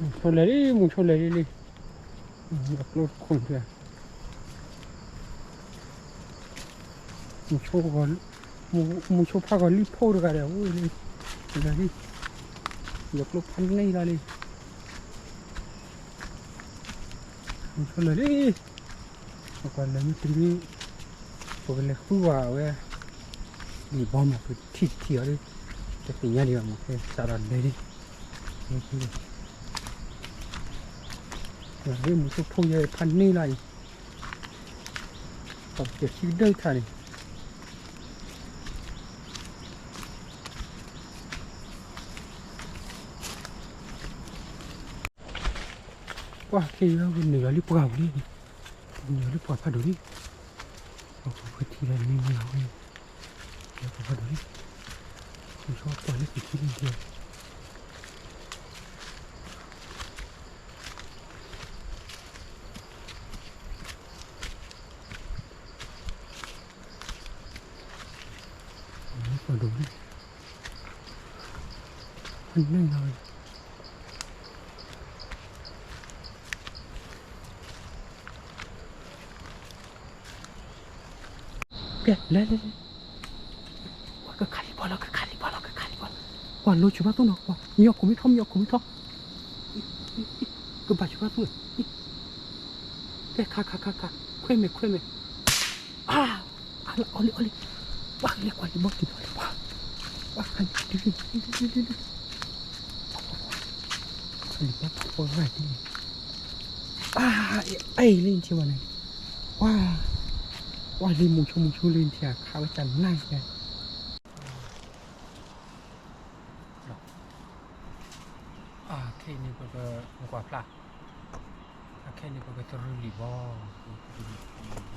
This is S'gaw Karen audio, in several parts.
မုၢ်ဆိလဲၤလံ မုၢ်ဆိလဲၤလံလံ, အကျိတခိၣ်န့ၣ်, မုၢ်ဆိ, မုၢ်ဆိဖးဂီၤလံဖိတဂၤဒီး အိၣ်လံ, လဲၤလံ, ယကျိဖးန့ၢ်လီၤလံ, မုၢ်ဆိလဲၤလံ, ပကွၢ်လဲၤမ့ၢ်တုၤလံ, ပကလဲၤဃုဝဲအဝဲ, လံာ်ဘီမး ပထံၣ်တထံၣ်အီၤလံ, တသ့ၣ်ညါဒံးဘၣ်မး ဖဲစးဒီးလဲၤလံ, လၢမုၢ်ဆိဖိယဲဖးန့ၢ်လီၤအံၤ, ပှၤကစၢၢ်ခံကဒၢထါန့ၣ် ပှၤခဲအံၤ ပနုာ်လီၤလံပှၢ်ပူၤလံ, ပနုာ်လီၤလံပှၢ်ဖးဒိၣ်လံ, ပှၤပှၤထံၣ်ဒီးန့ၣ်မ့ၢ်လီၤဝဲ, ပှၢ်ဖးဒိၣ်လံ, မုၢ်ဆိပှၢ်လၢသ့ၣ်ခံလံ, ပှၢ်ဒိၣ်လံ, ဖးန့ၢ်လီၤဝဲ, ကဲ လဲၤလဲၤလဲၤ, ကခးလံာ်ဘီလီၤ ကခးလံာ်ဘီလီၤ ကခးလံာ်ဘီလီၤ, ကွၢ်လိဆူၣ်ဘၣ်သိၣ်နီၤ ကွၢ် မ့ၢ်အီၣ်ခိၣ်မ့ၢ်ထီၣ် မ့ၢ်အီၣ်ခိၣ်မ့ၢ်ထီၣ်, ကဘၣ်ဆူၣ်ဘၣ်သိၣ်, ကဲ ခးခးခးခး, ခွဲမဲာ်ခွဲမဲာ်, အါ, အါလီၤ အီၣ်လံအီၣ်လံ, ပှၤလဲၤကွၢ်လံာ်ဘီတံၢ်ဘီလံ ပှၤ, ပှၤခးလံာ်ဘီတံၢ်လံ, လံာ်ဘီတံၢ်ပှၤဂၤတံၢ်န့ၣ်, အါ, အဲၣ်လံထံဘၣ်န့ၣ်, ပှၤ, ပှၤလံာ်မုၢ်ဆိမုၢ်ဆိလံထံဧါ ခးဝဲကနၣ်န့ၣ် အခဲအံၤန့ၣ်ပကကွၢ်ဖျါ, အခဲအံၤန့ၣ်ပကတရံးလံာ်ဘီ, ဆီၣ်လီၤ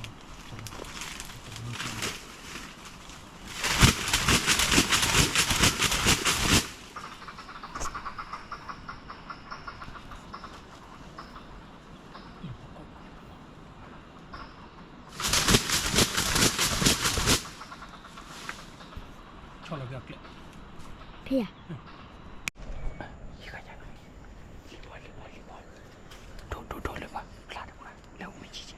က့ၤအကျဲ, ဖဲယၤ, လံာ်ဘီလံာ်ဘီလံာ်ဘီ, ဒိၣ်ဒိၣ်ဒိၣ်လၢၤဘၣ် ဖျါတပှၢ် လၢအိၣ်မ့ၢ်ကံကဲ,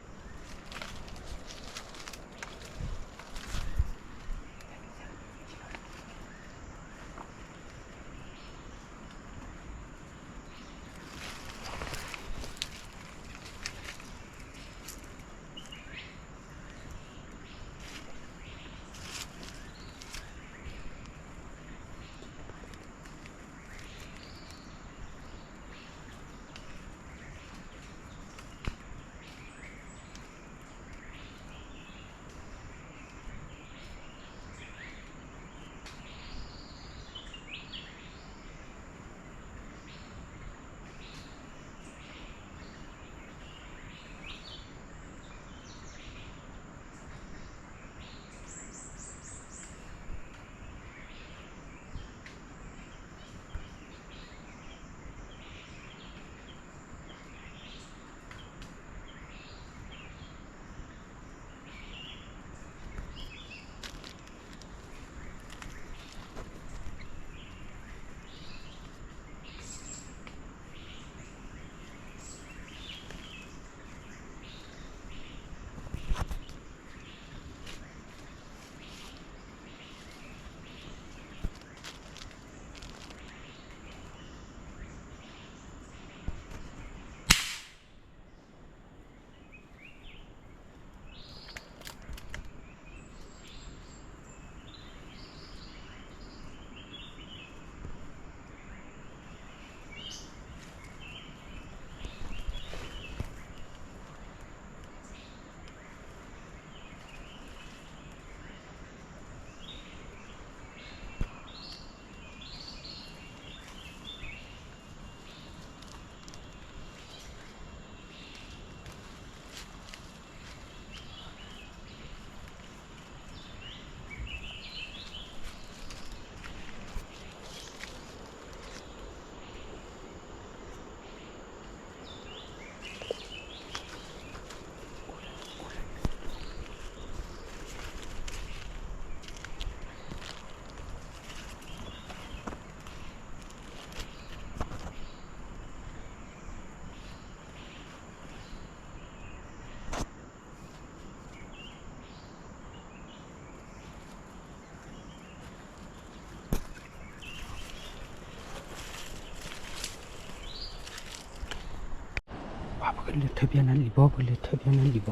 လဲၤထၢဖျါနၤလံၤဘီ ပကလဲၤထၢဖျါနၤလံၤဘီလီၤ.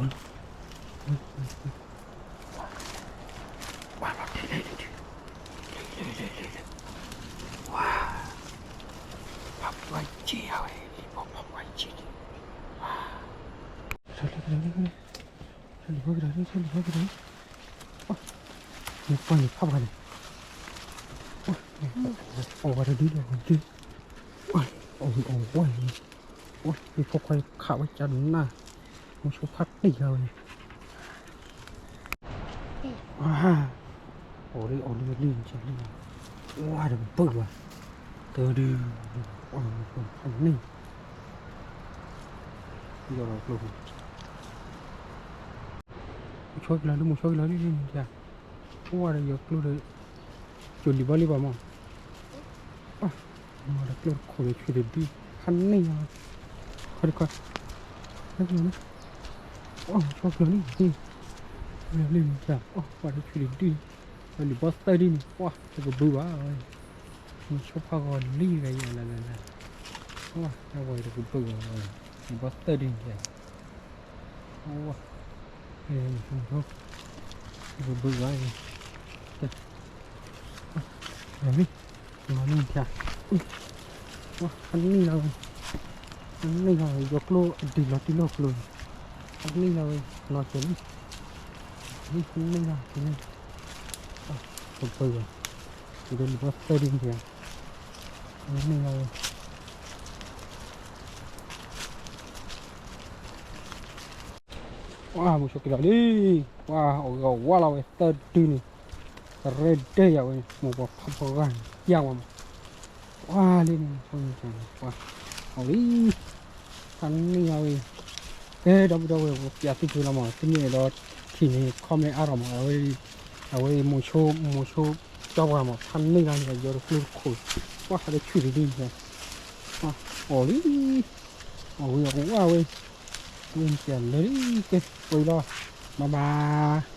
ဝါ ဖးပှၢ်က့ၤအဝဲ လံၤဘီဖးပှၢ်က့ၤန့ၣ် ဝါ ထၢလံၤဘီကဒီး ထၢလံၤဘီကဒီး မ့ၢ်ပှၢ်န့ၣ်ဖးပှၢ်န့ၣ် အီၣ်ဝဲတဒုလီၤ ဒု အီၣ်ဝဲအီၣ်ဝဲန့ၣ် အီၣ်မ့ၢ်ဖိခွါခးဝဲကနၣ် မ့ၢ်ဆိဖးတံၢ်ဃာ်ဝဲန့ၣ် အီၣ်လံ အီၣ်လံ လံ လံ ဝါတဘၢၣ်ဘၣ် တဒု အီၣ်န့ၣ် ယီၤလီၤကျိ မုဆိကလီၤလံ မုဆိကလီၤလံ လံ အိၣ်ဝဲဒီးယီၤကျိဒီး ကၠိလံၤဘီလံဘၣ်မး မၤဒီးကျိတခိၣ်ဒီးဆွံတဒု ဟးန့ၢ်ယၤ ခီတခီ လၢကလီၤန့ၣ် အိၣ်ဆိကလီၤလံ လံ လံ လံ အီၣ်ပှၤဒီးဆွံတဒု လံၤဘီသၢဒုန့ၣ် ပှၢ်တကဘုဘၣ်ဝဲ မုဆိဖးဂီၤလံဂၤယၤလၢလၢလၢ ပှၢ်တဝဲတကဘုဘၣ်ဝဲ လံၤဘီသၢဒုန့ၣ် ဝါ ဘုဘုဘၣ် လီၤလံ လီၤလံ ဝါ ဟးန့ၢ်လီၤဝဲ ဟးန့ၢ်လီၤဝဲ ယီၤကျိအဒုးလီၤတံၢ်လီၤကျိန့ၣ် ဟးန့ၢ်လီၤဝဲ လီၤကၠီၤလံ ဟးန့ၢ်လီၤကၠီၤလံ ဘုဘုဘၣ် ယဒီးလံၤဘီသၢဒုန့ၣ် ဟးန့ၢ်လီၤဝဲ ပှၢ် မုဆိကလီၤလံ ပှၢ် အီၣ်ဂီၤဝါလီၤဝဲသၢဒုန့ၣ် ကရဲဒၢယၤဝဲန့ၣ် မိၢ်ပှၢ်ဖးပှၢ်ဂၤန့ၣ် ပျၢ်ဝဲမး ပှၢ်လံန့ၣ် ပှၢ် အီၣ်လံ ဟးန့ၢ်လီၤဝဲ ကဲ ဒီပုၢ်ဒီဝဲၢ် ပျၢ်သုဖုလီၤမး သုမ့ၢ်အဲၣ်ဒိးထံၣ်န့ၣ် comment အါထီၣ်မး အဝဲ အဝဲ မိၤဆိ မိၤဆိ ကၠီပှၤမး ဟးန့ၢ်လီၤန့ၣ် ယီၤတကျိတခိၣ် ပှၢ် ဟးဒီးဆွံတဒုန့ၣ် အီၣ်လံ အီၣ်ဝဲအီၣ်ဝဲ ဝဲန့ၣ်လၢလံ ကဲ ပှဲၤလီၤ bye bye